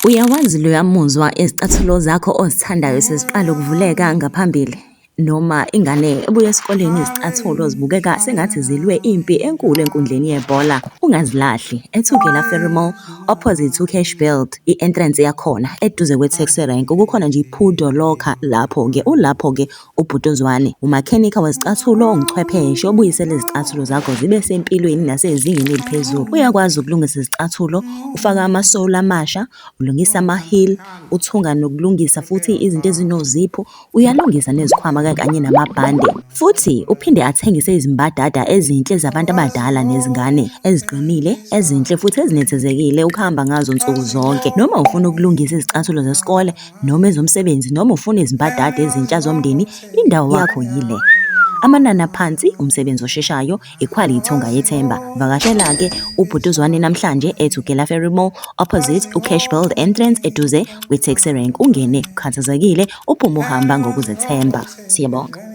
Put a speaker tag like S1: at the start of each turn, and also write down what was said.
S1: Uyawazi loya muzwa izicathulo zakho ozithandayo seziqala ukuvuleka ngaphambili? Noma ingane ebuya esikoleni izicathulo zibukeka sengathi zilwe impi enkulu enkundleni yebhola. Ungazilahli, eThugela Ferry Mall, opposite uCash Build, i-entrance yakhona eduze kwe-taxi rank kukhona nje i-Pudo Locker lapho-ke ulapho-ke Ubhuti uZwane, umakhenikha wezicathulo onguchwepheshe obuyisela izicathulo zakho zibe sempilweni nasezingeni eliphezulu. Uyakwazi ukulungisa izicathulo, ufaka amasoli amasha, ulungisa ama-heel, uthunga nokulungisa futhi izinto ezinoziphu, uyalungisa nezikhwama kanye namabhande. Futhi uphinde athengise izimbadada ezinhle zabantu abadala nezingane, eziqinile, ezinhle futhi ezinethezekile ukuhamba ngazo nsuku zonke. Noma ufuna ukulungisa izicathulo zesikole, noma ezomsebenzi noma ufuna izimbadada ezintsha zomndeni, indawo yakho yile. Amanani aphansi, umsebenzi osheshayo, ikhwalithi ongayethemba. Vakashela-ke ubhuti uZwane namhlanje eTugela Ferry Mall, opposite uCash Build entrance eduze kwe-taxi rank. Ungene ukhathazekile, uphume uhamba ngokuzethemba. Siyabonga.